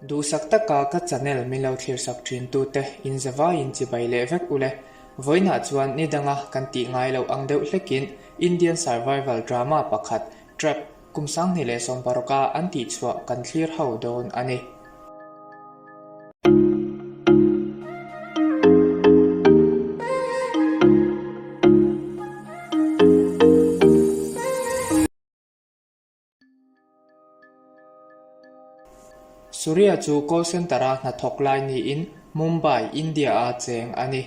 Duhsak taka ka channel min lo thlirsak thin tute in zavaiin chibai leh vek ule. Vawiinah chuan ni danga kan tih ngai loh ang deuh hlekin Indian survival drama pakhat Trap kum 2016 a an tihchhuah kan thlir ho dawn a ni. Surya chu call centre-a hnathawk lai niin Mumbai, India-a cheng a ni.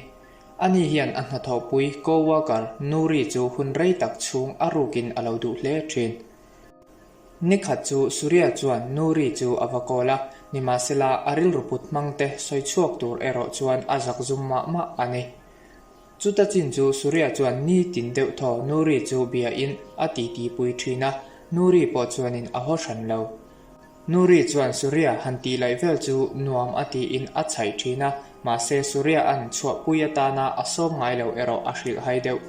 Ani hian a hnathawhpui co-worker Nuri chu hun rei tak chhung a rukin a lo duh hle thin. Nikhat chu Surya chuan Nuri chu a va call a, nimahsela a rilru put hmangte sawi chhuak tur erawh chuan a zak zum mah mah a ni. Chuta chin chu Surya chuan ni tin deuh thaw Nuri chu biain a titi pui thin a, Nuri pawh chuanin a haw hran lo. Nuri chuan Surya han tih laih vel chu nuam a tiin a chhaih thin a, mahse Surya an chhuahpui atana a sawm ngai lo erawh a hrilh hai deuh.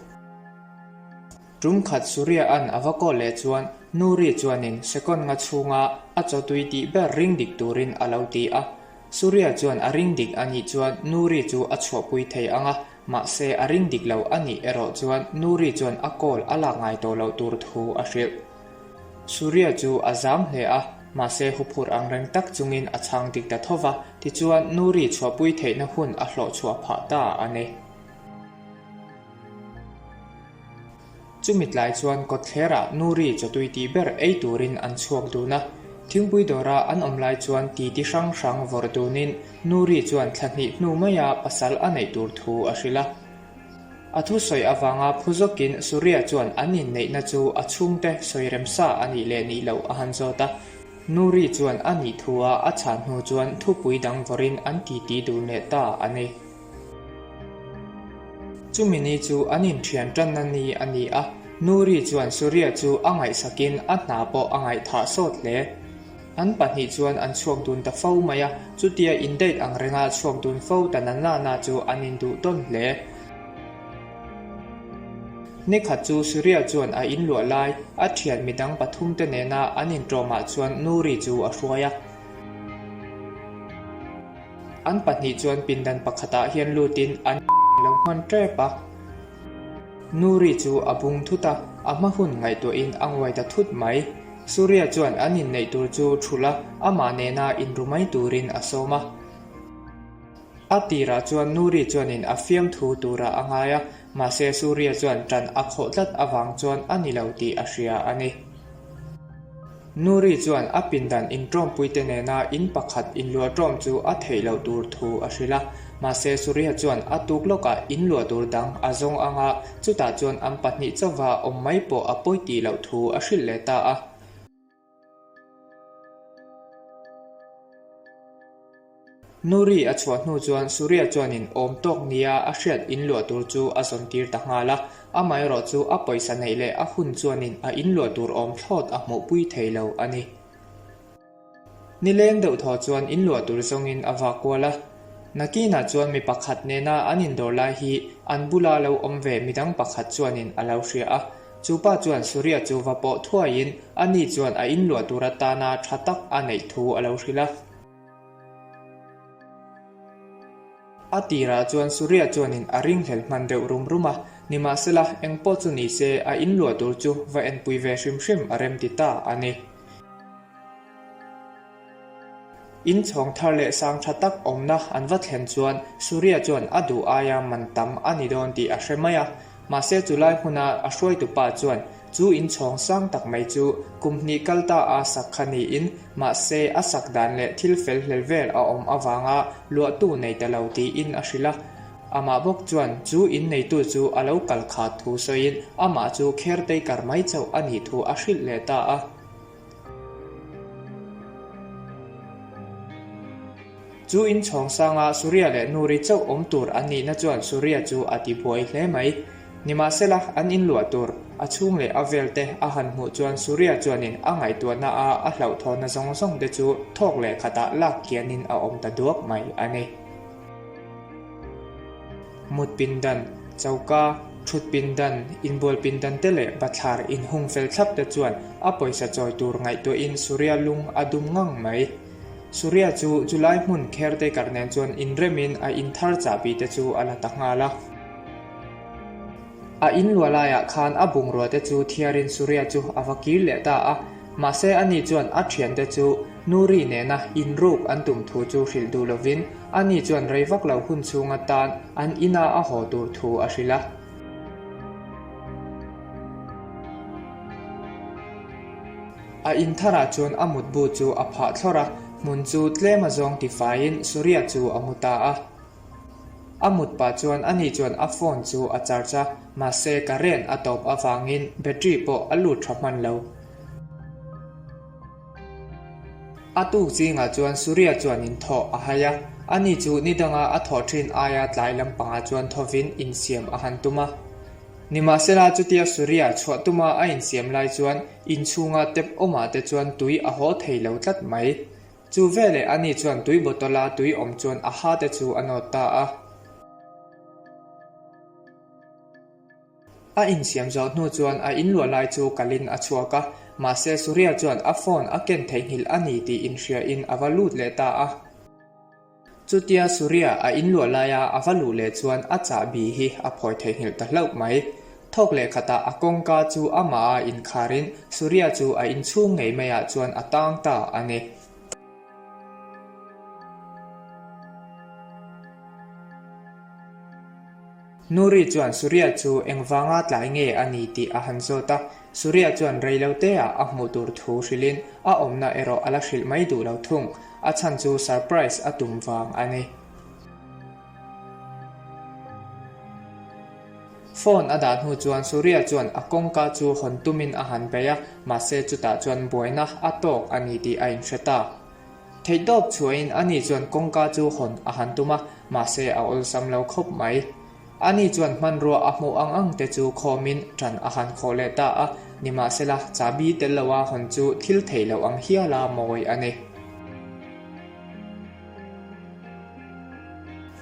Tum khat Surya an a va call leh chuan Nuri chuanin second nga chhunga a chawtui tih ber ring dik turin a lo ti a, Surya chuan a ring dik a nih chuan Nuri chu a chhuahpui thei ang a, mahse a ring dik lo a nih erawh chuan Nuri chuan a call a lak ngai tawh loh tur thu a hrilh. Surya chu a zam hle a, mahse huphurh ang reng tak chungin a chhang dik ta tho va, tichuan Nuri chhuahpui theihna hun a hlawh chhuah phah ta a ni. Chumi tlai chuan kawtthlerah Nuri chawtui tih ber ei turin an chhuak dun a. Thingpui dawra an awm lai chuan titi hrang hrang vawrh dunin Nuri chuan thla hnih hnu maia pasal a neih tur thu a hrilh a. A thusawi avanga phu zawkin Surya chuan an inneihna chu a chhungte sawi remsa a nih leh nih loh a han zawt a. Nuri chuan a nih thua a chhan hnu chuan thupui dang vawrhin an titi dun leh ta a ni. Chumi ni chu an inthian tanna ni a ni a, Nuri chuan Surya chu a ngaihsakin a hna pawh a ngaihthah sawt hle. An pahnih chuan an chhuak dun ta fo mai a, chutia indate ang renga chhuak dun fo ta na na na chu an induh tawn hle. Nikhat chu Surya chuan a inluah lai a thian midang pathumte nena an inṭawmah chuan Nuri chu a hruai a. An pahnih chuan pindan pakhatah hian lutin an lo hman tep a. Nuri chu a bung thut a, a hma hun ngaihtuahin a nguai ta thut mai. Surya chuan an inneih tur chu thulh a, amah nena inru mai turin a sawm a. A tirah chuan Nuri chuanin a fiamthu turah a ngai a, mahse Surya chuan ṭan a khawh tlat avang chuan a ni lo tih a hria a ni. Nuri chuan a pindan inṭawmpuite nena in pakhat inluah ṭawm chu a theih loh tur thu a hrilh a. Mahse, Surya chuan a tuk lawkah inluah tur dang a zawng ang a, chutah chuan an pahnih chauva awm mai pawh a pawi tih loh thu a hrilh leh ta a. Nuri a chhuah hnu chuan Surya chuanin awm tawk nia a hriat inluah tur chu a zawn tir ta nghal a, amaherawh chu a pawisa neih leh a hun chuanin a inluah tur awm thlawt a hmuhpui thei lo a ni. Nileng deuh thaw chuan inluah tur zawngin a vak kual a, nakinah chuan mi pakhat nena an indawr lai hi an bula lo awm ve midang pakhat chuanin a lo hria a, Chu pa chuan Surya chu va pawh thuaiin ani chuan a inluah tur atana tha tak a neih thu a lo hrilh a. A tirah chuan Surya chuanin a ringhlel hman deuh rum rum a, nimahsela engpawh chu ni se a inluah tur chu va enpui ve hrim hrim a rem ti ta a ni. In chhawng thar leh sang tha tak awmna an va thlen chuan Surya chuan a duh aia man tam a ni dawn tih a hre mai a. Mahse chulai hmuna a hruaitu pa chuan chu in chhawng sang tak mai chu kum hnih kal ta a sak kha niin mahse a sak dan leh thil fel hlel vel a awm avanga luahtu nei ta lo tiin a hrilh a. Amah bawk chuan chu in neitu chu a lo kal khat thu sawiin amah chu caretaker mai chauh a nih thu a hrilh leh ta a. Chu inchhawng sanga Surya leh Nuri chauh awm tur an nihna chuan Surya chu a ti buai hle mai. Nimahsela, an inluah tur, a chhung leh a vel te a han hmuh chuan Surya chuanin a ngaihtuahna a a hlauhthawnna zawng zawng te chu thawk leh khatah lak kianin a awm ta duak mai a ni. Mut pindan, choka, thut pindan, inbual pindan te leh bathlar inhung fel thlap te chuan a pawisa chawi tur ngaihtuahin Surya lung a dum ngang mai. Surya chu chulai hmun caretaker nen chuan inremin a in thar chahbi te chu a la ta nghal a. A in luah laiah khan a bungrua te chu thiarin Surya chu a va kir leh ta a, mahse ani chuan a thiante chu Nuri nena inruk an tum thu chu hrilh duh lovin ani chuan rei vak lo hun chhung atan an ina a haw tur thu a hrilh a. A in tharah chuan a mutbu chu a phah thlawrh a, hmun chu tlem a zawng tifaiin Surya chu a mu ta a. A mut pah chuan ani chuan a phone chu a charge a, mahse current a tawp avangin battery pawh a lut tha hman lo. A tuk zingah chuan Surya chuan in thawh a hai a, ani chu ni danga a thawh thin aia tlai lampangah chuan thovin insiam a han tum a. Nimahsela chutia Surya chhuah tuma a insiam lai chuan inchhunga tap awmah te chuan tui a haw thei lo tlat mai. Chu veleh ani chuan tui bottle a tui awm chuan a ha te chu a nawt ta a. A insiam zawh hnu chuan a inluah lai chu kalin a chhuak a, mahse Surya chuan a phone a ken theihnghilh a ni tih inhriain a va lut leh ta a. Chutia Surya a inluah laia a va luh leh chuan a chahbi hi a phawi theihnghilh ta hlauh mai. Thawk leh khatah a kawngka chu amah a inkharin Surya chu a inchhung ngei maiah chuan a tang ta a ni. Nuri chuan Surya chu engvanga tlai nge a ni tih a han zawt a, Surya chuan reiloteah a hmuh tur thu hrilhin a awmna erawh a la hrilh mai duh lo thung, a chhan chu surprise a tum vang a ni. Phone a dah hnu chuan Surya chuan a kawngka chu hawn tumin a han bei a, mahse chutah chuan buaina a tawk a ni tih a inhre ta. Theihtawp chhuahin ani chuan kawngka chu hawn a han tum a, mahse a awlsam lo khawp mai. Ani chuan hmanrua a hmuh ang ang te chu khawmin ṭan a han khawh leh ta a, nimahsela chahbi tel loa hawn chu thil theih loh ang hiala mawi a ni.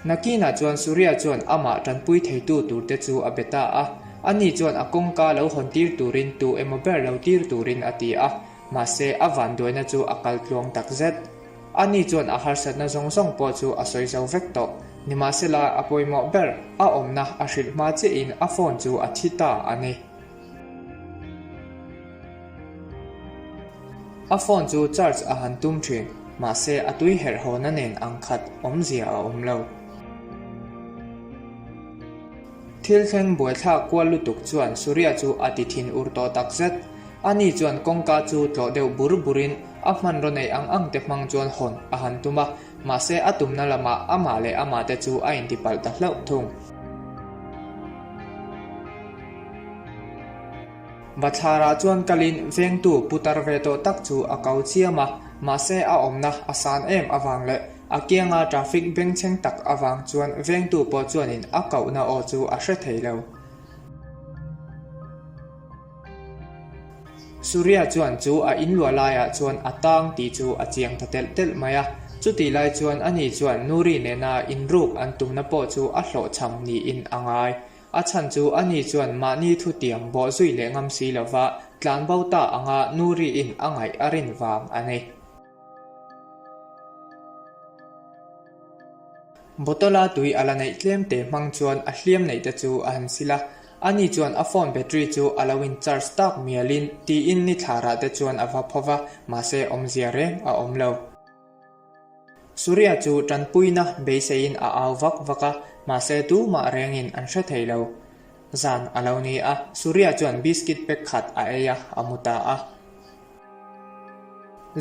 Nakinah chuan Surya chuan amah ṭanpui theitu turte chu a be ta a, ani chuan a kawngka lo hawn tir turin tu emaw ber lo tir turin a ti a, Mahse, a vanduaina chu a kal tluang tak zet. Ani chuan a harsatna zawng zawng pawh chu a sawi zo vek tawh. Nimahsela, a pawimawh ber, a awmna a hrilh hma chiahin a phone chu a thi ta a ni. A phone chu charge a han tum thin, mahse a tui herh hawna nen ang khat awmzia a awm lo. Thil thleng buaithlak kual lutuk chuan Surya chu a ti thin ur tawh tak zet. Ani chuan kawngka chu tlawh deuh bur burin a hmanraw neih ang ang te hmang chuan hawn a han tum a, mahse a tumna lamah amah leh amah te chu a intipalh ta hlauh thung. Bathlarah chuan kalin vengtu putar ve tawh tak chu a kau chiam a, mahse a awmna a san em avang leh a kianga traffic bengchheng tak avang chuan vengtu pawh chuanin a kohna aw chu a hre thei lo. Surya chuan chu a inluah laiah chuan a tang tih chu a chiang ta telh telh mai a, chutih lai chuan ani chuan Nuri nena inruk an tumna pawh chu a hlawhchham niin a ngai. A chhan chu ani chuan mahni thutiang bawh zui leh ngam si lova tlanbo ta anga Nuriin a ngaih a rin vang a ni. Bottle-a tui a la neih tlem te hmang chuan a hliam neih te chu a han sil a, ani chuan a phone battery chu a lo in charge tak mialin tiin ni thlarah te chuan a va pho va, mahse awmzia reng a awm lo. Surya chu tanpuina beiseiin a au vak vak a, mahse tumah rengin an hre thei lo. Zan a lo ni a, Surya chuan biscuit pack khat a ei a, a mu ta a.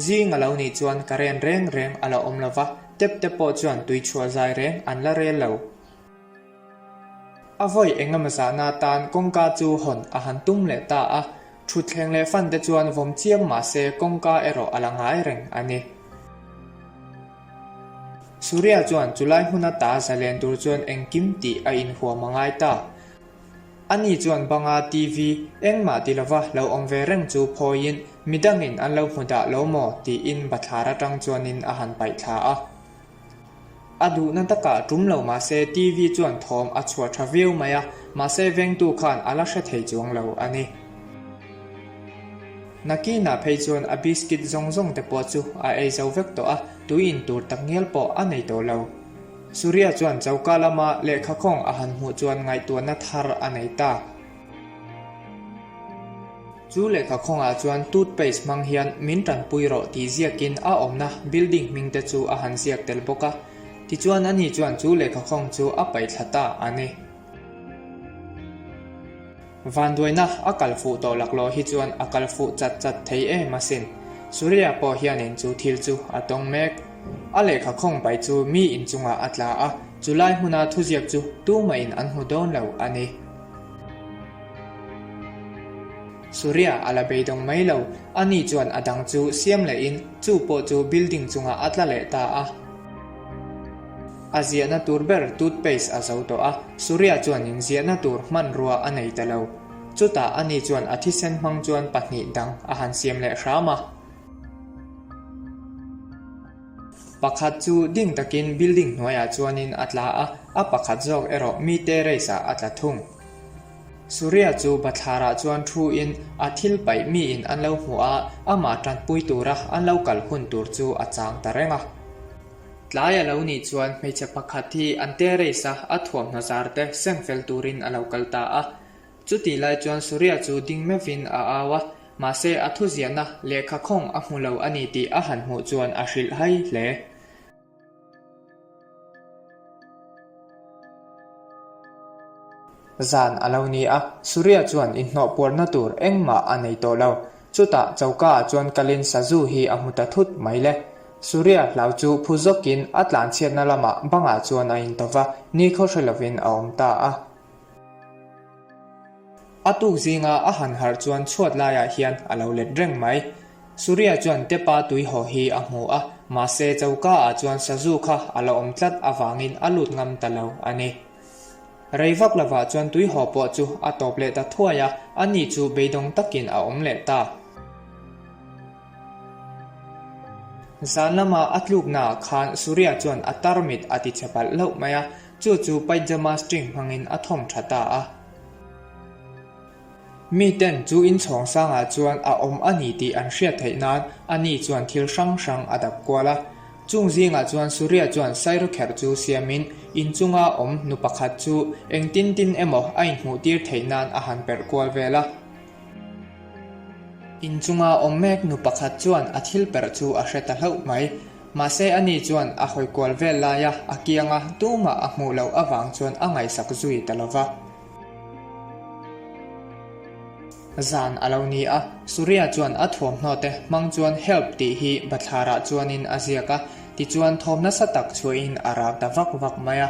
Zing a lo nih chuan ka ren reng reng a la awm lo va, tep te pawh chuan tui chhuah zai reng an la rel lo. A vawi engemaw zahna atan kawngka chu hawn a han tum leh ta a, thutthleng leh fan te chuan vawm chiam mah se kawngka erawh a la ngai reng a ni. Surya chuan chulai hmuna ta zalen tur chuan engkim tih a inhuam a ngai ta. Ani chuan banga TV engmah ti lova lo awm ve reng chu phawiin midangin an lo hmu dah lo maw tiin bathlar atang chuanin a han paih thla a. A duhna takah tum lo mahse TV chuan thawm a chhuah tha viau mai a, mahse vengtu khan a la hre thei chuang lo a ni. Nakinah phei chuan a biscuit zawng zawng te pawh chu a ei zo vek tawh a, tui in tur takngial pawh a nei tawh lo. Surya chuan choka lama lehkha khawng a han hmuh chuan ngaihtuahna thar a nei ta. Chu lehkha khawngah chuan toothpaste hmang hian min tanpui rawh tih ziakin a awmna building hming te chu a han ziak tel bawk a. Tichuan ani chuan chu lehkha khawng chu a paih thla ta a ni. Vanduaina a kal fuh tawh laklawh hi chuan a kal fuh chat chat thei em asin. Surya pawh hianin chu thil chu a tawng mek. A lehkha khawng pai chu mi inchungah a tla a, chulai hmuna thuziak chu tumahin an hmu dawn lo a ni. Surya a la beidawng mai lo, ani chuan a dang chu siam lehin chu pawh chu building chungah a tla leh ta a. A ziahna tur ber toothpaste a zo tawh a, Surya chuan inziahna tur hmanrua a nei ta lo. Chutah ani chuan a thisen hmang chuan pahnih dang a han siam leh hram a. Pakhat chu ding takin building hnuaiah chuanin a tla a, a pakhat zawk erawh mi terrace ah a tla thung. Surya chu bathlarah chuan thu in a thil paih miin an lo hmuh a, amah tanpui tura an lo kal hun tur chu a chang ta reng a. Tlai a lo nih chuan hmeichhe pakhat hi an terrace a a thuamhnaw zar te seng fel turin a lo kal ta a. Chutih lai chuan Surya chu ding meuhin a au a, mahse a thuziahna lehkha khawng a hmu lo a ni tih a han hmuh chuan a hrilh hai hle. Zan a lo ni a, Surya chuan inhnawh puarna tur engmah a nei tawh lo. Chutah choka ah chuan kalin sazu hi a hmu ta thut mai le. Surya hlau chu phu zawkin a tlanchhiatna lamah bangah chuan a intawh va, nikhaw hre lovin a awm ta a. A tuk zinga a han harh chuan chhuat laiah hian a lo let reng mai. Surya chuan Tepa tuihaw hi a hmu a, mahse choka ah chuan sazu kha a la awm tlat avangin a lut ngam ta lo a ni. Rei vak lovah chuan tuihaw pawh chu a tawp leh ta thuai a, ani chu beidawng takin a awm leh ta. Zan lama a tluknaah khan Surya chuan a tarmit a ti chhe palh hlauh mai a, chu chu pyjama string hmangin a thawm tha ta a. Miten chu inchhawng sangah chuan a awm a ni tih an hriat theih nan ani chuan thil hrang hrang a dap kual a. Chung zingah chuan Surya chuan sairawkherh chu siamin inchunga awm nu pakhat chu engtin tin emaw a inhmuhtir theih nan a han perh kual vel a. Inchunga awm mek nu pakhat chuan a thil perh chu a hre ta hlauh mai. Mahse ani chuan a hawi kual vel laia a kianga tumah a hmuh loh avang chuan a ngaihsak zui ta lo va. Zan a lo ni a, Surya chuan a thuamhnaw te hmang chuan help tih hi bathlarah chuanin a ziak a, tichuan thawm nasa tak chhuahin a rak ta vak vak mai a.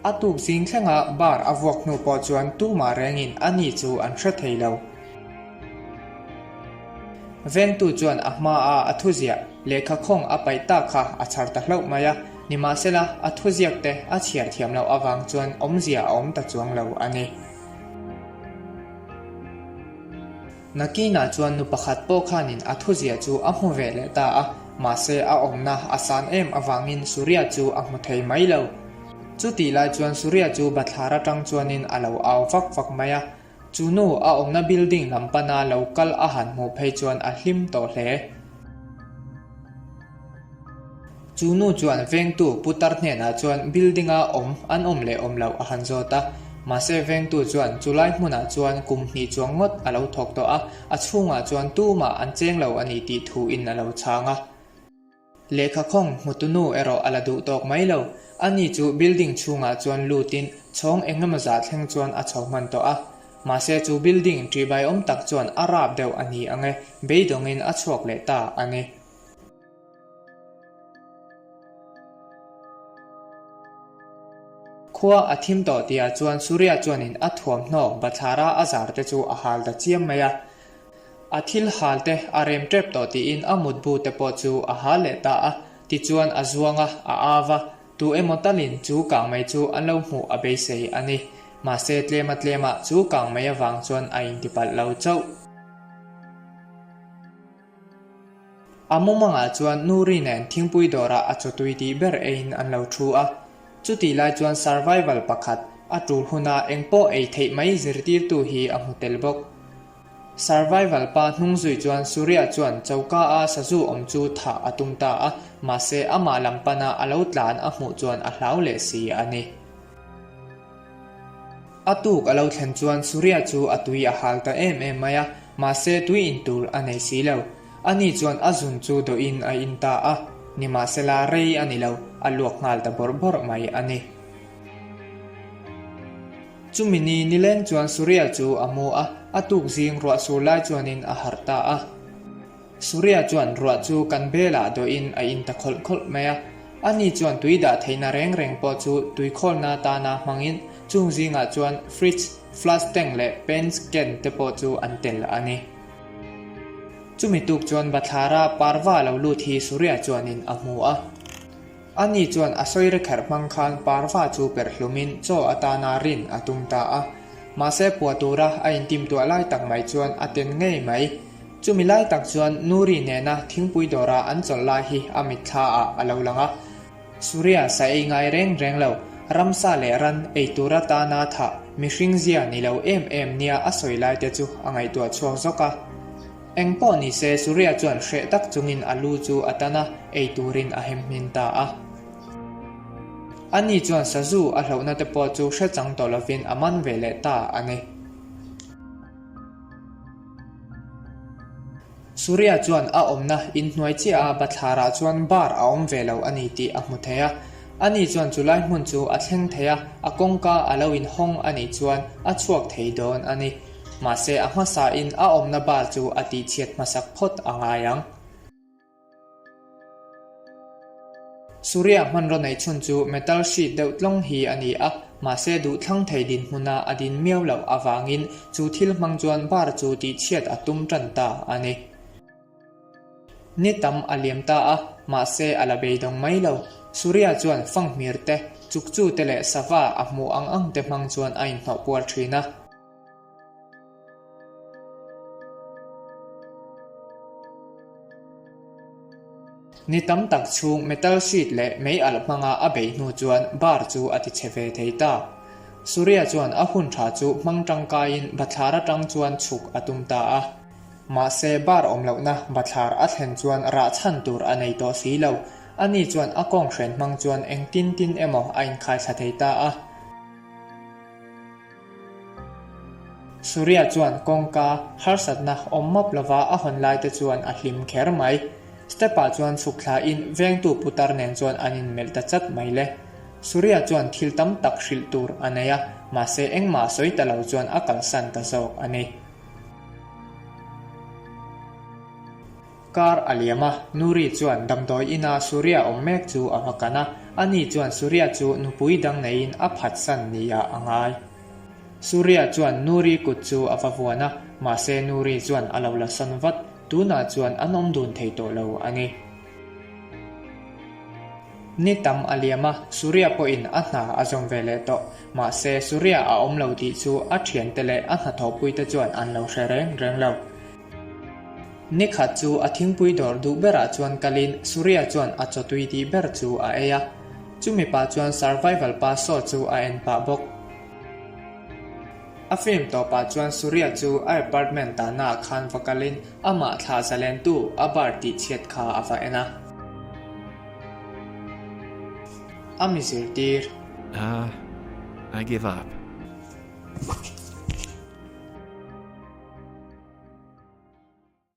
A tuk zing thlenga bar a vuak hnu pawh chuan tumah rengin a ni chu an hre thei lo. Vengtu chuan a hmaa a thuziah lehkha khawng a paih tak kha a chhar ta hlauh mai a, nimahsela a thuziak te a chhiar thiam loh avang chuan awmzia a awm ta chuang lo a ni. Nakinah chuan nu pakhat pawh khanin a thuziah chu a hmu ve leh ta a, mahse a awmna a san em avangin Surya chu a hmu thei mai lo. Chutih lai chuan Surya chu bathlar atang chuanin a lo au vak vak mai a, chu nu a awmna building lam pana lo kal a han hmuh phei chuan a hlim tawh hle. Chu nu chuan vengtu putar hnenah chuan building-a awm an awm leh awm loh a han zawt a. Mahse vengtu chuan chulai hmunah chuan kum hnih chuang ngawt a lo thawk tawh a, a chhungah chuan tumah an cheng lo a ni tih thuin a lo chhang a. Lehkha khawng hmutu nu erawh a la duh tawk mai lo. Ani chu building chhungah chuan lutin chhawng engemaw zah thleng chuan a chho hman tawh a. Mahse chu building ṭihbaiawm tak chuan a rap deuh a ni ang e, beidawngin a chhuak leh ta a ni. Khua a thim tawh tihah chuan Surya chuanin a thuamhnaw bathlara a zar te chu a hal ta chiam mai a. A thil hal te a rem tep tawh tiin a mutbu te pawh chu a hal leh ta a, tichuan a zuang a, a av a, tu emaw talin chu kangmei chu an lo hmuh a beisei a ni. Mahse tlema tlemah chu kangmei avang chuan a intipalh lo chauh. A mumangah chuan Nuri nen thingpui dawrah a chawtui tih ber eiin an lo thu a. Chutih lai chuan survival pakhat, a tul huna engpawh ei theih mai zirtirtu hi a hmu tel bawk. Survival pa hnung zui chuan Surya chuan choka a sazu awm chu thah a tum ta a, mahse amah lam pana a lo tlan a hmuh chuan a hlau leh si a ni. A tuk a lo thlen chuan Surya chu a tui a hal ta em em mai a, mahse tui in tur a nei si lo. Ani chuan a zun chu dawhin a in ta a, nimahsela rei a ni lo, a luak nghal ta bawrh bawrh mai a ni. Chumi ni nileng chuan Surya chu a mu a, a tuk zing ruah sur lai chuanin a harh ta a. Surya chuan ruah chu kan belah dawhin a in ta khawlh khawlh mai a. Ani chuan tui dah theihna reng reng pawh chu tuikhawlna tana hmangin chung zingah chuan fridge, flush tank leh paints can te pawh chu an tel a ni. Chumi tuk chuan bathlara parva lo lut hi Surya chuanin a hmu a. Ani chuan a sawi rekherh hmang khan parva chu perh hlumin chaw atana rin a tum ta a. Mahse pua tura a intim tuah lai tak mai chuan a ten ngei mai. Chumi lai tak chuan Nuri nena thingpui dawra an chawlh lai hi a mitthla ah a lo lang a. Surya sa ei ngai reng reng lo, ramsa leh ran ei tur atana thah mihring zia ni lo em em nia a sawi lai te chu a ngaihtuah chhuak zawk a. Eng pawh ni se Surya chuan hreh tak chungin a lu chu a tan a, ei turin a hem hmin ta a. Ani chuan sazu a hlauhna te pawh chu hre chang tawh lovin a man ve leh ta a ni. Surya chuan a awmna inhnuai chiah a bathlarah chuan bar a awm ve lo a ni tih a hmu thei a. Ani chuan chulai hmun chu a thleng thei a, a kawngka a lo inhawng a nih chuan a chhuak thei dawn a ni. Mahse a hmasain a awmna bar chu a tihchhiat hmasak phawt a ngai ang. Surya hmanraw neih chhun chu metal sheet deuh tlawng hi a ni a, mahse duhthlang thei dinhmuna a din miau loh avangin chu thil hmang chuan bar chu tihchhiat a tum tan ta a ni. Ni tam a liam ta a, mahse a la beidawng mai lo. Surya chuan fanghmir te, chukchu te leh sava a hmuh ang ang te hmang chuan a inhnawh puar thin a. Ni tam tak chhung metal sheet leh mei alh hmanga a beih hnu chuan bar chu a ti chhe ve thei ta. Surya chuan a hun tha chu hmang tangkaiin bathlar atang chuan chhuk a tum ta a. Mahse bar awm lohna bathlar a thlen chuan rah chhan tur a nei tawh si lo. Ani chuan a kawng hren hmang chuan engtin tin emaw a inkhaithla thei ta a. Surya chuan kawngka harsatna awm map lova a hawn lai te chuan a hlim kher mai. Step ah chuan chhuk thlain vengtu putar nen chuan an inmelh ta chat mai le. Surya chuan thil tam tak hrilh tur a nei a, mahse engmah sawi ta lo chuan a kalsan ta zawk a ni. Kar a liam a, Nuri chuan damdawi ina Surya awm mek chu a va kan a, ani chuan Surya chu nupui dang neiin a phatsan nia a ngai. Surya chuan Nuri kut chu a va vuan a, mahse Nuri chuan a lo la sawn vat, tunah chuan an awm dun thei tawh lo a ni. Ni tam a liam a, Surya pawhin a hna a zawm ve leh tawh, mahse Surya a awm lo tih chu a thiante leh a hnathawhpuite chuan an lo hre reng reng lo. Nikhat chu a thingpui dawr duh berah chuan kalin Surya chuan a chawtui tih ber chu a ei a. Chumi pah chuan Survival pa saw chu a en pah bawk. A film tawpah chuan Surya chu a apartment tahnaah khan va kalin amah thlah zalentu a bar tih chhiat kha a va en a. A mi zirtir. Ah, I give up.